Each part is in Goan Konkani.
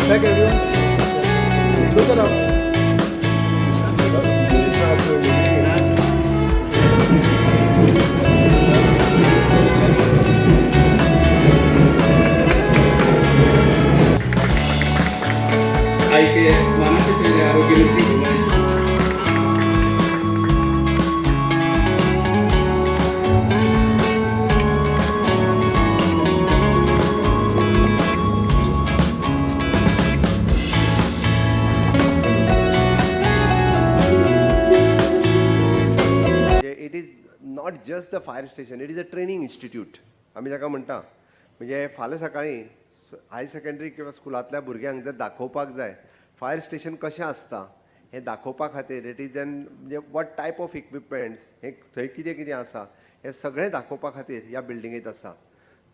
Back everyone. Look around. आयचे मानाचे आरोग्यमंत्री म्हणजे it is not just the fire station, it is a training institute. आमी जाका म्हणटा म्हणजे फाल्यां सकाळीं हायर सेकंडरी किंवा स्कुलांतल्या भुरग्यांक जर दाखोवपाक जाय फायर स्टेशन कशें आसता हें दाखोवपा खातीर, it is N म्हणजे what type of equipments, हें थंय कितें कितें आसा हें सगळें दाखोवपा खातीर ह्या बिल्डिंगेंत आसा.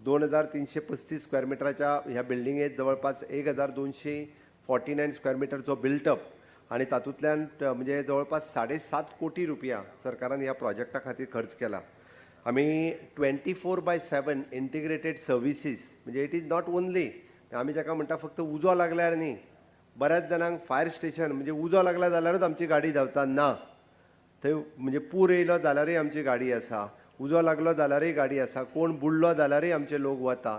2335 स्क्वेअर मिटराच्या ह्या बिल्डिंगेंत जवळपास 1249 स्क्वेअर मिटरचो बिल्टअप आनी तातूंतल्यान म्हणजे जवळपास 7.5 कोटी रुपया सरकारान ह्या प्रोजेक्टा खातीर खर्च केला. आमी 24/7 integrated services, म्हणजे it is not only आमी जाका म्हणटा फक्त उजो लागल्यार न्ही. बऱ्याच जाणांक फायर स्टेशन म्हणजे उजो लागला जाल्यारूच आमची गाडी धांवता. ना, थंय म्हणजे पूर येयलो जाल्यारूय आमची गाडी आसा, उजो लागलो जाल्यारूय गाडी आसा, कोण बुडलो जाल्यारूय आमचे लोक वता.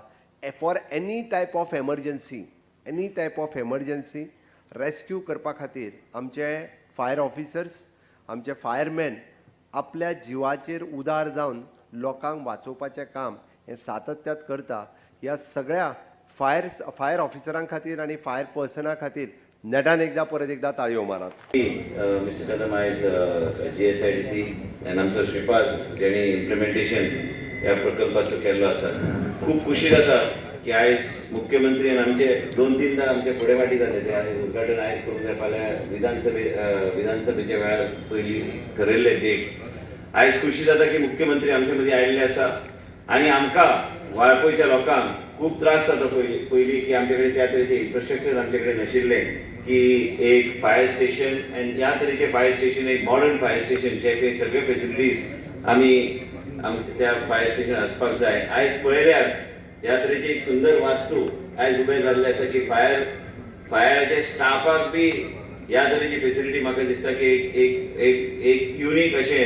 For any type of emergency, any type of emergency rescue करपा खातीर आमचे फायर ऑफिसर्स, आमचे फायरमॅन आपल्या जिवाचेर उदार जावन लोकांक वाचोवपाचें काम हें सातत्यात करता. ह्या सगळ्या फायर ऑफिसरां खातीर आनी फायर पर्सना खातीर नेटान एकदां परत एकदां ताळयो मारात. मिस्टर कदम आयज जीएसआयडीसी आनी आमचो श्रीपाद जेणी इम्प्लिमेंटेशन ह्या प्रकल्पाचो केल्लो आसा. खूब खुशी जाता की आयज मुख्यमंत्री आनी आमचे दोन तीनदा आमचे फुडें फाटी जाले ते आयज उद्घाटन आयज करूंक जाय, फाल्यां विधानसभेच्या वेळार पयलीं थरयल्ले डेट. आयज खुशी जाता की मुख्यमंत्री आमचे मदीं आयिल्ले आसा आनी आमकां वाळपयच्या लोकांक खूब त्रास जाता पयलीं पयलीं की आमचे कडेन त्या तरेचे इन्फ्रास्ट्रक्चर आमचे कडेन नाशिल्लें की एक फायर स्टेशन आनी ह्या तरेचे फायर स्टेशन, एक मॉडर्न फायर स्टेशन, जे काही सगळे फेसिलिटीज आमी आमच्या त्या फायर स्टेशन आसपाक जाय. आयज पळयल्यार ह्या तरेची एक सुंदर वास्तू आयज उबें जाल्लें आसा की फायराच्या स्टाफाक बी ह्या तरेची फेसिलिटी. म्हाका दिसता की एक एक एक एक युनीक अशें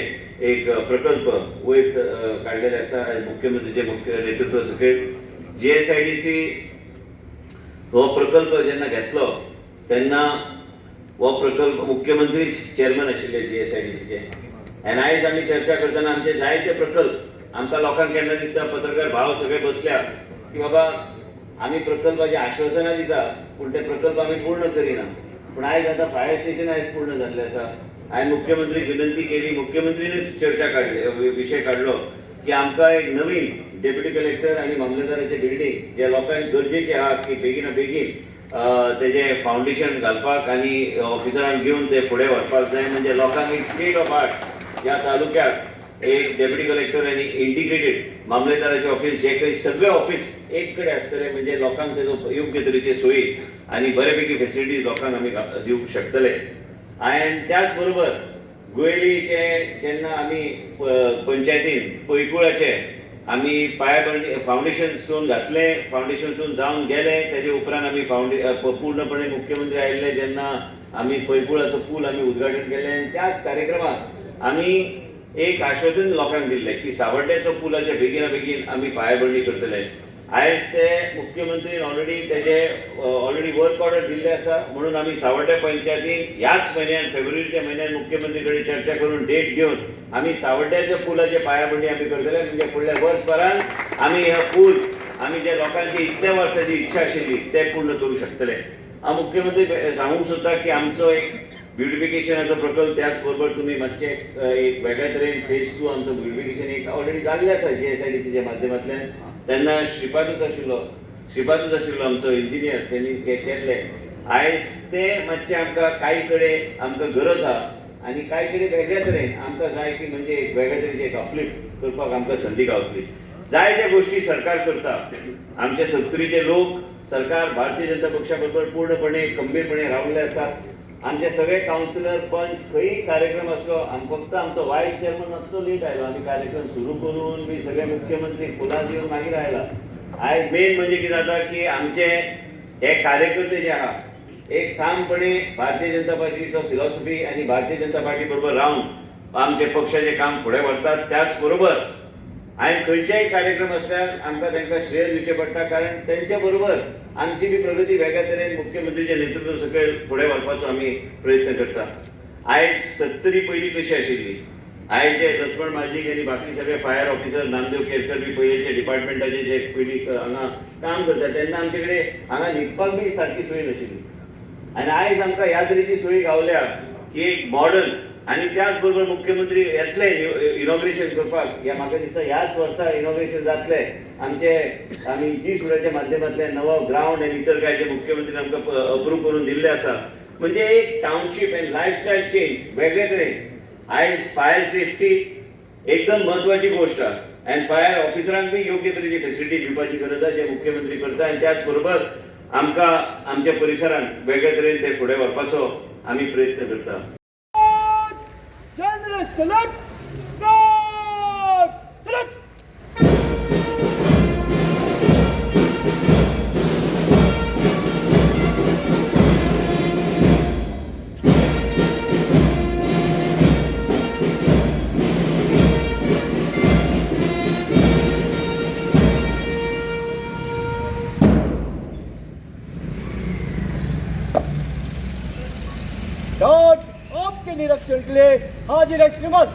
एक प्रकल्प वयर काडलेले आसा आयज मुख्यमंत्रीचे मुख्य नेतृत्व सकयल. जीएसआयडीसी हो प्रकल्प जेन्ना घेतलो तेन्ना हो प्रकल्प मुख्यमंत्री चेअरमॅन आशिल्ले जीएसआयडीसीचे. आनी आयज आमी चर्चा करतना आमचे जायते प्रकल्प आमकां लोकांक केन्ना दिसता, पत्रकार भाव सगळे बसल्या की बाबा आमी प्रकल्पाची आश्वासनां दिता पूण ते प्रकल्प आमी पूर्ण करिना. पूण आयज आतां फायर स्टेशन आयज पूर्ण जाल्लें आसा. हांवें मुख्यमंत्रीक विनंती केली, मुख्यमंत्रीनूच चर्चा काडली, विशय काडलो की आमकां एक नवीन डेप्युटी कलेक्टर आनी मामलेदाराचे बिल्डींग जे लोकांक गरजेचे आहा की बेगीना बेगीन तेजें फावंडेशन घालपाक आनी ऑफिसरांक घेवन ते फुडें व्हरपाक जाय. म्हणजे लोकांक एक स्टेट ऑफ आर्ट ह्या तालुक्याक एक डेप्युटी कलेक्टर आनी इंटिग्रेटेड मामलेदाराचे ऑफिस, जे काही सगळे ऑफिस एक कडेन आसतले, म्हणजे लोकांक तेजो योग्य तरेची सोयी आनी बरे पैकी फेसिलिटीज लोकांक आमी दिवंक शकतले. आनी त्याच बरोबर गुयेलीचे जेन्ना आमी पंचायतीन पैकुळाचे आमी पायाभरणी फावंडेशन स्टोन घातले, फावंडेशन स्टोन जावन गेले, तेजे उपरांत आमी पूर्णपणे मुख्यमंत्री आयिल्ले जेन्ना आमी पैकुळाचो पूल आमी उद्घाटन केलें आनी त्याच कार्यक्रमाक आमी एक आश्वासन लोकांक दिल्लें की सावड्ड्याचो पुलाचे बेगिना बेगीन आमी पायाभरणी करतले. आयज ते मुख्यमंत्रीन ऑलरेडी तेजे ऑलरेडी वर्क ऑर्डर दिल्ले आसा, म्हणून आमी सावड्ड्या पंचायतीन ह्याच म्हयन्यान, फेब्रुवारीच्या म्हयन्यान मुख्यमंत्री कडेन चर्चा करून डेट घेवन आमी सावड्ड्याच्या पुलाचे पायाभरणी आमी करतले. म्हणजे फुडल्या वर्सभरान आमी हे पूल आमी जे लोकांची इतल्या वर्साची इच्छा आशिल्ली ते पूर्ण करूं शकतले. हांव मुख्यमंत्री सांगूंक सोदता की आमचो एक ब्युटिफिकेशनाचो प्रकल्प, त्याच बरोबर तुमी मातशे एक वेगळ्या तरेन फेज 2 आमचो ब्युटिफिकेशन एक ऑलरेडी जाल्लें आसा जीएसआयडीसीच्या माध्यमांतल्यान. तेन्ना श्रीपादूच आशिल्लो आमचो इंजिनियर, तेणी हे केल्ले. आयज ते मातशे आमकां कांय कडेन आमकां गरज आहा आनी कांय कडेन वेगळ्या तरेन आमकां जाय की म्हणजे एक वेगळ्या तरेची एक अपलिफ्ट करपाक आमकां संदी गावतली. जायत्या गोश्टी सरकार करता. आमचे सत्तरीचे लोक सरकार भारतीय जनता पक्षा बरोबर पूर्णपणे खंबीरपणे रावल्ले आसात. आमचे सगळे कावन्सिलर, पंच, खंयी कार्यक्रम आसलो आनी फक्त आमचो वायस चेअरमन मातसो लेट आयलो. आमी कार्यक्रम सुरू करून बी सगळे मुख्यमंत्री फुलां दिवन मागीर आयला. आयज मेन म्हणजे कितें जाता की आमचे हे कार्यकर्ते जे आहा एक ठामपणे भारतीय जनता पार्टीचो फिलॉसॉफी आनी भारतीय जनता पार्टी बरोबर रावन आमचे पक्षाचें काम फुडें व्हरतात. त्याच बरोबर हांवें खंयचेय कार्यक्रम आसल्यार आमकां तांकां श्रेय दिवचें पडटा, कारण तेंच्या बरोबर आमची बी प्रगती वेगळ्या तरेन मुख्यमंत्रीच्या नेतृत्व सकयल फुडें व्हरपाचो आमी प्रयत्न करता. आयज सत्तरी पयलीं कशी आशिल्ली, आयज जे लक्ष्मण माजीक आनी बाकी सगळे फायर ऑफिसर नामदेव केरकर बी पयलींचे डिपार्टमेंटाचे जे पयलीं हांगा काम करता तेन्ना आमचे कडेन हांगा न्हिदपाक बी सारकी सोय नाशिल्ली आनी आयज आमकां ह्या तरेची सोय गावल्या की एक मॉडर्न आनी त्याच बरोबर मुख्यमंत्री येतले इनॉग्रेशन करपाक. ह्या म्हाका दिसता ह्याच वर्सा इनॉग्रेशन जातलें आमचे आमी जी सुराच्या माध्यमांतल्यान नवो ग्रावंड आनी इतर काय जे मुख्यमंत्रीन आमकां अप्रूव करून दिल्लें आसा. म्हणजे एक टावनशीप आनी लायफस्टायल चेंज वेगळे तरेन. आयज फायर सेफ्टी एकदम म्हत्वाची गोश्ट आहा आनी फायर ऑफिसरांक बी योग्य तरेची फेसिलिटी दिवपाची गरज आहा, जे मुख्यमंत्री करता आनी त्याच बरोबर आमकां आमच्या परिसरांत वेगळे तरेन ते फुडें व्हरपाचो आमी प्रयत्न करता. General salute! Guard! Salute! Dot आपके निरीक्षण के लिए हाजिर है श्रीमान.